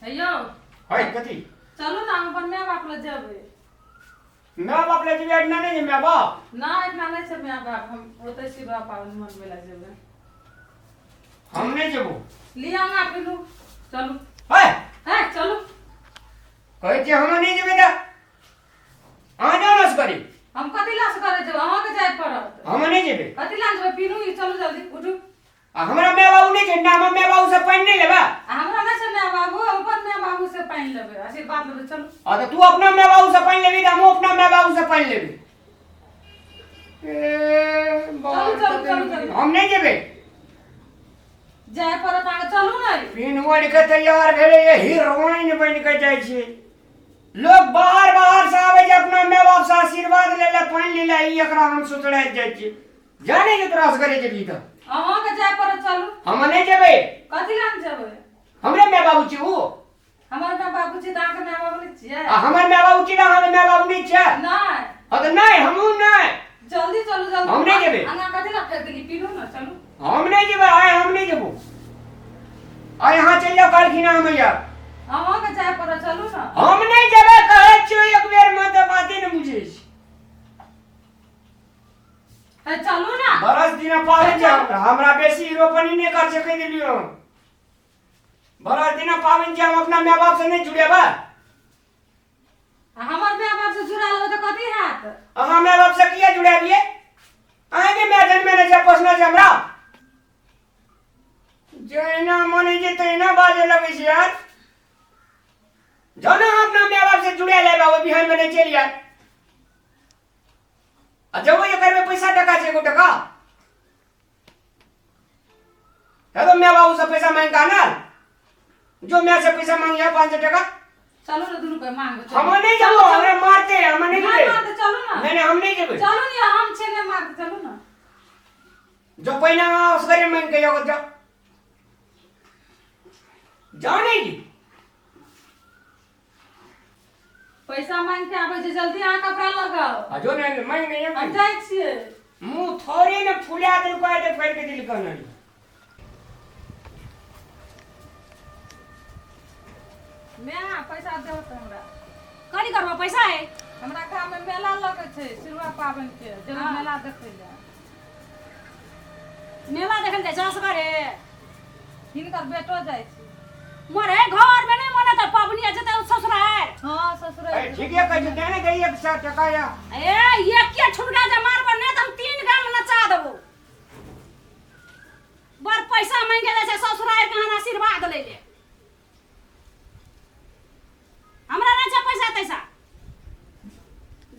हे यौ। है कथी? चलू ने, हम अपन माय बाप लग जेबै। माय बाप लए जेबै? एहिठिना नहि छै माय बाप? ना, एहिठिना नहि छै माय बाप। हम ओतै शिवा पाबनि मनबै लए जेबै। हम नहि जेबो। लिअ अंगा पिनू, चलू। है। है, चलू। कहै छियै हम नहि जेबै तऽ अहाँ जाउ ने असगरे। हम कथी लए असगरे जेबै? अहाँके जाय पड़त। हम नहि जेबै। कथी लए जेबै? पिनू ई, चलू जल्दी, उठू। आ हमरा माय बाबू नहि छै ने? हमर माय बाबू से पानि नहि लेबै? आ हमरा नहि छै माय बाबू, हम अपन माय बाबू से पानि लेबै, आशीर्वाद लेबै, चलू। आ तऽ तू अपना माय बाबू से पानि लेबही तऽ हमहूँ अपना माय बाबू से पानि लेबै। ए, चलू, चलू, चलू, चलू। हम नहि जेबै। जाय पड़त अहाँके, चलू ने। पिन ओढ़ि के तैयार भेलै, हीरोइन बनि के जाइ छै। लोग बाहर बाहर से आबै छै अपना माय बाप से आशीर्वाद लै लए, पानि लै लए, ई एकरा हम सोचड़ाइत जाइ छियै। जाने जे तोरा असगरे जेबही तऽ। अहाँके जाय पड़त, चलू। हम नहि जेबै। कथी लए नहि जेबै? हमरे माय बाबू छी उ। हमर माय बाबू छी तऽ अहाँके माय बाबू नहि छियै? आ हमर माय बाबू छी तऽ अहाँके माय बाबू नहि छै? नहि। हँ तऽ नहि, हमहूँ नहि। जल्दी चलू, जल्दी। हम नहि जेबै। अंगा कथी लए फेंक देली? पीलू ने, चलू। हम नहि जेबै आइ, हम नहि जेबो आइ। अहाँ चलि जाउ काल्हिखिना, हम यार। अहाँके जाय पड़त, चलू ने। हम नहि जेबै, कहै छियौ एक बेर मे तऽ बाते नहि बुझै छी। ए, चलू ने। बरस दिना पाबनि छै हमरा, हमरा बेसी हीरोपनी नहि कर छै, कहि देलियौ। बरस दिना पाबनि छै, हम अपना माय बाप से नहि जुड़ेबै। आ हमर माय बाप से जुड़ा लेबै तऽ कथी हैत? अहाँ माय बाप से किया जुड़ेबियै? अहाँके माय जन्मे नहि छै, पोसने छै हमरा। जहिना मन होइ छै तहिना बाजऽ लगै छै यार। जाउ ने अहाँ अपना माय बाप से जुड़ा लेबै, ओहि बिहान मे नहि चलि आयब। आ जेबो जे करबै, पैसा टका छै एगो टका है तो माय बाबू से पैसा मांग के आनल जो। माय से पैसा मांगिया 500 टका। चलू ने, दुनू कोई मांगो। हम नहीं जेबो, हमरा मारते, हम नहीं नहीं जेबै। मारते, चलू ना। नहीं नहीं, हम नहीं जेबै। चलू ने, हम छे, नहीं मारते, चलू ना। जो पहिने अहाँ असगरे मांगि के जाओ, जाओ जाओ। नहीं जी। पैसा मांग के आबै छै, जल्दी अहाँ कपड़ा लगाओ। आ जो ने मांगि नहीं। हम जाइ छियै। मुंह थोड़े ने फुला देलको आइ तऽ फाड़ि के देलको ने। मैं पैसा देहो तऽ हमरा। कथी करबो पैसा है? हमरा गाँव में मेला लगै छै सिरुआ पाबनि के, जेबै। हाँ। मेला देखै लए। मेला देखल जाइ छै असगरे? हिनकर बेटो जाइ छै। मरे घर में नहीं मने तऽ पबनी आ जेतै ससुरार। हँ, ससुर। ए, ठीके कहै छै, देने दे 100 टका या। ए, एक के छुटका जे मारबो ने तऽ हम तीन गाम नचा देबो। बड़ पैसा मांगे जाइ छै ससुरार के अहाँ आशीर्वाद लै ले। हमरा नहि छै पैसा तैसा,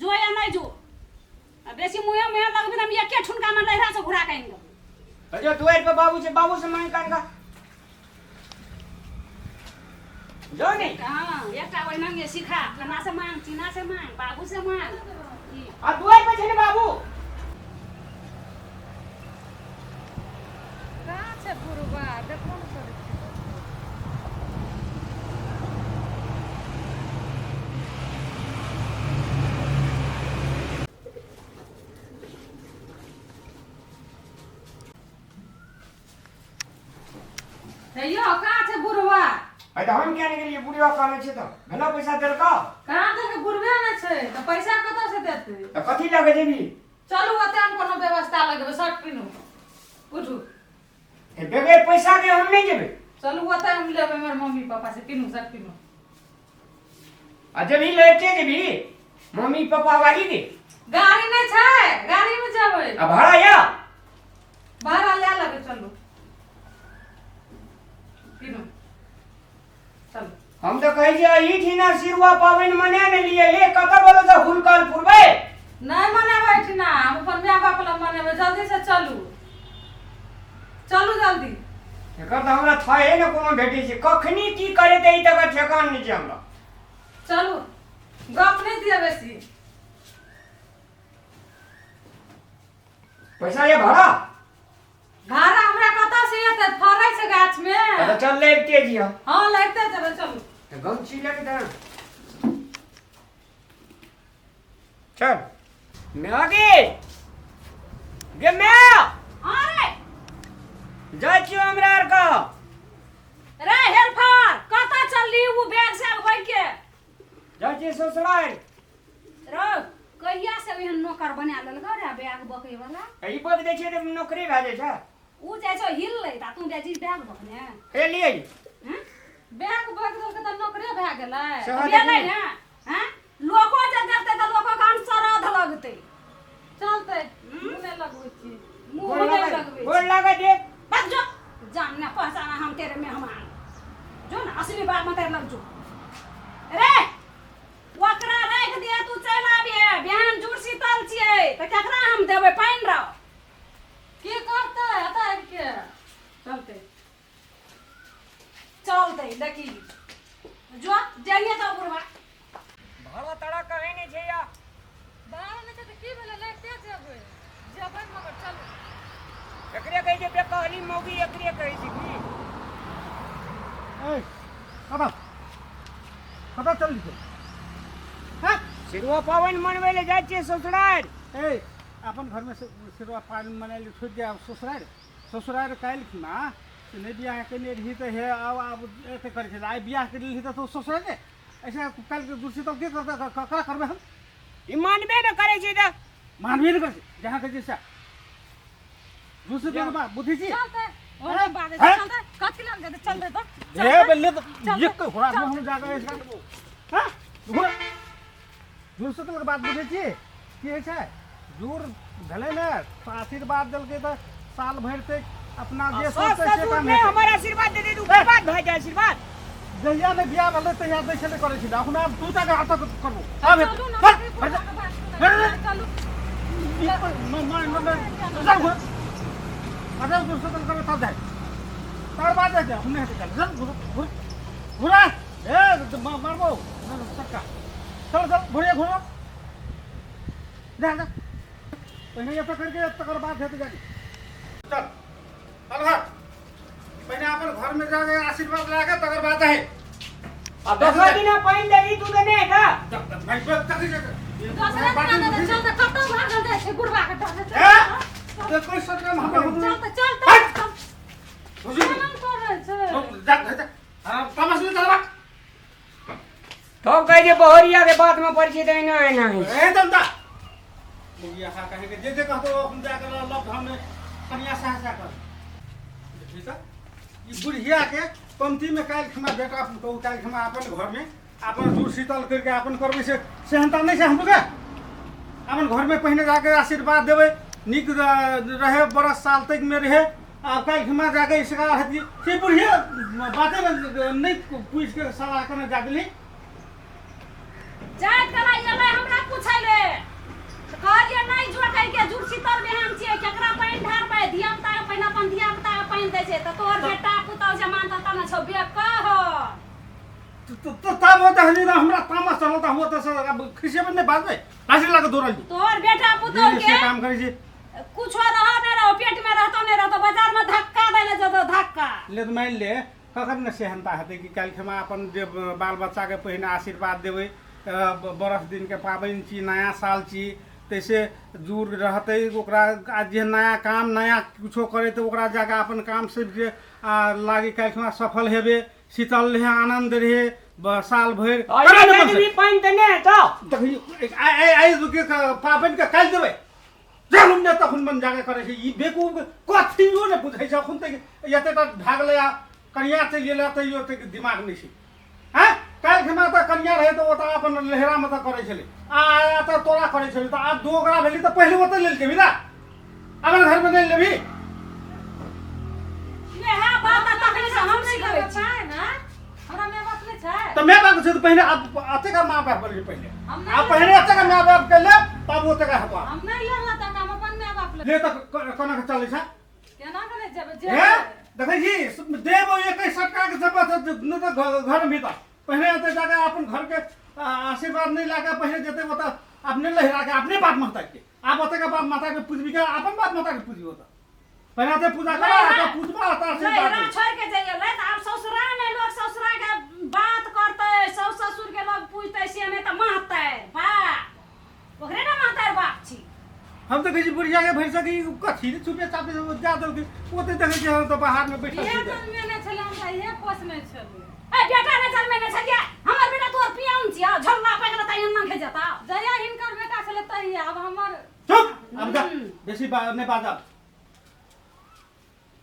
जो या नहीं जो। आ बेसी मुँहे मुँहे लगबी तऽ हम एके ठुनका में लहरा से घुरा के आनि देबो। जो दुआरि पर बाबू छै, बाबू से मांगि कान का जो नहीं। हाँ, एकटा ओहिना सिखा, फलना से मांग, चीना से मांग, बाबू से मांग। ई आ दुआरि पर छै ने बाबू। कहाँ छै बुढ़बा? देखो ने करै छै। हे यौ, कहाँ छै बुढ़बा? अरे तऽ हम किया नहि गेलियै? बुढ़िया कहने छै तऽ भेलो पैसा देलकौ? कहाँ देलकै? बुढ़बे नहि छै तऽ पैसा कतऽ से देतै? तऽ कथी लऽ कऽ जेबही? चलू, ओतऽ हम कोनो व्यवस्था लगेबै। शर्ट पिन्हू, उठू। ए, बगैर पैसा के हम नहि जेबै। चलू, ओतऽ हम लेबै हमर मम्मी पापा से। पिन्हू, शर्ट पिन्हू। आ जेबही लेटे जेबही मम्मी पापा वाली के? गाड़ी नहि छै? गाड़ी में जेबै। आ भाड़ा या? भाड़ा लए लेबै। चलू, पिन्हू, चलू। हम तऽ कहै छियै एहि ठिना सिरुआ पाबनि मना ने लियै। हे, कतऽ बोलो तऽ हुलकल पुरबै। नहि मनेबै एहिठिना, हम अपन माय बाप लग मनेबै। जल्दी से चलू, चलू जल्दी। एकर तऽ हमरा थाहे ने कोनो भेटै छै, कखनी की करेतै ई तकर ठेकान नहि छै हमरा। चलू, गप नहि दिअ बेसी। पैसा ये भाड़ा? भाड़ा हमरा कतऽ से एतै? फड़ै छै गाछ मे। तऽ चल लैबते जिया। हँ, लैबते जेबै, चलू। तऽ गमछी लऽ के दे, चल। म्या गे, गे म्या। हाँ रे। जाइ छियौ हमरा आर के। रे हेल्पर, कतऽ चलली? गेली उ बैग से बैठ के जाइ छियै ससुरारि। रौ कहिया से एहन नौकर बना लेलकौ रे बैग बकै वाला? ई बक दै छियै तऽ नौकरी भए जाइ छै। उ जाइ छौ हिललै त तू जाइ छी बैग बकने। हे लियै। हैं? बैग बक देलकै तऽ नौकरे भए गेलै। सएह भेलै देखियौ। ने? हैं? लोको जे देखतै तऽ लोको के अनसरद लगतै। चलतै, मुँह नहि लगबै छी। मुँह गोर नहि लागै, लगबै। गोर लागै दे। भाग जो, जान ना पहचाना हम तेरे मेहमान। जो ना असली बाप में तेरे लग जो। रे ओकरा राखि दिए तू चलि आबिहे, बिहान जुड़ शीतल छियै तऽ केकरा हम देबै पानि रौ? की करतै एतऽ आबि के? चलतै चलतै देखी जो जाइए तऽ बुढ़वा। भाड़ा ताड़ा कहे नहि छै या। भाड़ा नहि छै तऽ की भेलै, लैते जेबै, जेबै मगर चलू। एकरे कहै छै बेकहली मौगी, एकरे कहै छै की। ए कतऽ कतऽ चलली तू? हैं? सिरुआ पाबनि मनबै लए जाइ छियै ससुरारि। ए अपन घरमे सिरुआ पाबनि मनायल छोड़ि दे, आब ससुरारि ससुरारि काल्हि खिना से नहि बियाह केने रही तऽ हे आब आब एते करै छै, आइ बियाह करि लेलही तऽ तू ससुरारि ऐसे काल्हि दूसरी तब के करतै? ककरा करबै हम? ई मानबे ने करै छै तऽ। मानबे नहि करै छै, जहाँ कहै छै सएह। दूसरी तब बात बुझै छी। चलतै ओने बाजै हैं? चलतै, कथी लग जेतै? चलतै तऽ। हे बल्ले तऽ चलतै, एक घोड़ा हम जाके ऐसा हाँ घोड़ा दूसरी तब बात बुझै छी की होइ छै? जोर भेलै ने तऽ आशीर्वाद देलकै तऽ साल भरि तक अपना जे सास सोचतै से ससुर काम नहि हेतै। हमर आशीर्वाद दे दे तऽ ओकर बाद भए जाइ आशीर्वाद। जहिया नहि बियाह भेलै तहिया दै छलै करै छलै, अखन आब तू टा एतऽ करबो आब हेतै। चलू ने, चल, बुढ़वा हट जा। के बात सुनै। हट जा। चलू। चल घुर। अगर दूसरे दिन करबै तब जाइ, तकर बाद जाइ हम नहि हेतै। चल चल घुर घुर घुरा। ए मारबो चक्का। चल चल घुरिए घुरो, जा जा। पहिने एतऽ करके तकर बाद हेतै जाके। चल चल घर, पहिने अपन घरमे जाके आशीर्वाद लए के तकर बाद है। आ दोसर दिना पानि देबही तू तऽ नहि हेतै। दोसरे दिना देतै, चलतै। कतऽ भागल जाइ छै बुढ़वा के डरे? चलतै चलतै, केना करै छै? तब कहै छै बहरिया के बात में पड़ै छै तऽ एना एना होइ छै। जे जे कहतो हम जाके लव हम कनिया सहायता कर। ठीक है, ई बुढ़िया के पंक्ति में काल्हि खमा बेटा पुतहु काल्हि खमा अपन घर में अपन जुड़ शीतल करके अपन करबै से सेहनता नहि छै हमके। अपन घरमे पहिने जाके आशीर्वाद देबै, नीक रहे, बरस साल तक में रहे। आब काल्हि खमा जाके इसका हेती से बुढ़िया बाते नहि पूछि के सलाह केने जा गेली। जाइत कला एलै हमरा पूछै ले तऽ कहलियै नहि जो कहि के, जुड़ शीतल बिहान छियै, केकरा पानि ढारबै? धिया पुता के पहिने अपन धिया पुता के पानि दै छै तऽ तोहर बेटा पुतहु जे मानतौ तब ने छौ बेकह। तब होता है ना हमरा तामस चलता हुआ तऽ सर अब खिसेबै नहि बाजबै लाठी लगा दौड़ल तोहर बेटा पुतहु जे के से काम करै छी। कुछो रहो नहि रहो, पेट में रहतो नहि रहतो, बाजार में धक्का दै ले जतो धक्का ले। तऽ मानि ले कखन ने सेहनता हेतै कि काल्हि खमा अपन जे बाल बच्चाके पहिने आशीर्वाद देबै, बरस दिनके पाबनि छी, नया साल छी, ताहिसँ जुड़ रहतै ओकरा। आ जे नया काम नया किछो करै तऽ ओकरा जाके अपन काम सबके आ लागी काल्हि खमा सफल हेबै, शीतल रहे, आनन्द रहे साल भरि। अरे देबही पानि तऽ नहि हेतौ। देखी आइ आइ आइ के पाबनिके काल्हि देबै जहन ने तखन मन जाके करै छै। ई बेकूफ कथियो ने बुझै छै। अखन तक एते तक भए गेलै आ कनिया चलि गेलै तैयो एतेक दिमाग नहि छै। आँय काल्हि खिना तऽ कनिया रहै तऽ ओतऽ अपन लहेरामे तऽ करै छलै आ एतऽ तोरा करै छलै, तऽ आब दू ओकरा भेली तऽ पहिले ओतऽ लेल जेबही ने, अपन घरमे नहि लेबही? इएह बात तखने से हम सिखबै छी। छै ने, हमरा माय बाप नहि छै? तऽ माय बाप छै तऽ पहिने आब एतेक माय बाप बोलली पहिले हम आ नहि पहिने एतेक माय बाप के ले तब ओतेक हेतौ। हम नहि लेबै तऽ हम अपन माय बाप ले। ले तऽ कोना के चलै छै? केना के नहि जेबै? हे जेबै। देखै छी देब एक सटका के सब नहि तऽ घर भीतर पहिने एतऽ जाके अपन घरके आशीर्वाद नहि लए के पहिने जेतै ओतऽ अपने लहिरा के अपने बाप माता के। आब ओतऽ के बाप माता के पूजबी के अपन बाप माता के पूजबी? ओतऽ पहिने एतऽ पूजा कर, एतऽ पूजबा एतऽ आशीर्वाद नैहरा देबै। छोड़ के जइए ले तऽ आब ससुरा में लोग ससुरा के बात करतै, साउस ससुर के लोग पूछतै, से नहि तऽ महतै बा ओकरे ने महतै बाप छी। हम तऽ कहै छी बुढ़िया के भरि सकी कथी ने छुपे चापे जा देलकै ओते। देखै छियै हम तऽ बाहर मे बैठल इहे छी। जन्मेने छलै हमरा, इहे पोसने छलै। ए बेटा नहि जन्मेने छलियै, हमर बेटा तोहर पियाउन छियौ, झोला पकड़ तऽ एना खै जेता। जहिया हिनकर बेटा छलै तहिया, आब हमर। चुप, अब जा, बेसी नहि बाजब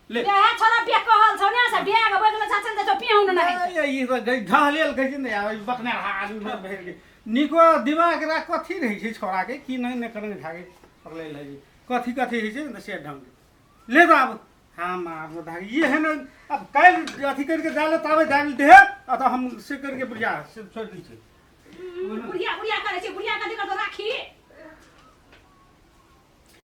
ले। बेहा छोरा बे कहल छौ ने से बियाह के बदले चाचन दे छौ पियाउन नहि। ए, ई तऽ ढहलेल कहै छै ने, आ ई बकने आदमी भरि गेल। नीको दिमाग रा कथी रहै छै छोड़ाके की नहि नहि करंग झागे पकड़ै रहै छै, कथी कथी होइ छै ने से ढंग ले। तऽ आब हम आब धागे ये है ने, अब काल्हि अथी करके जाले ताबे जाले दे आ तऽ हम से करके बुढ़िया से छोड़ि दै छै। बुढ़िया बुढ़िया करै छै, बुढ़िया कथी करतौ राखी?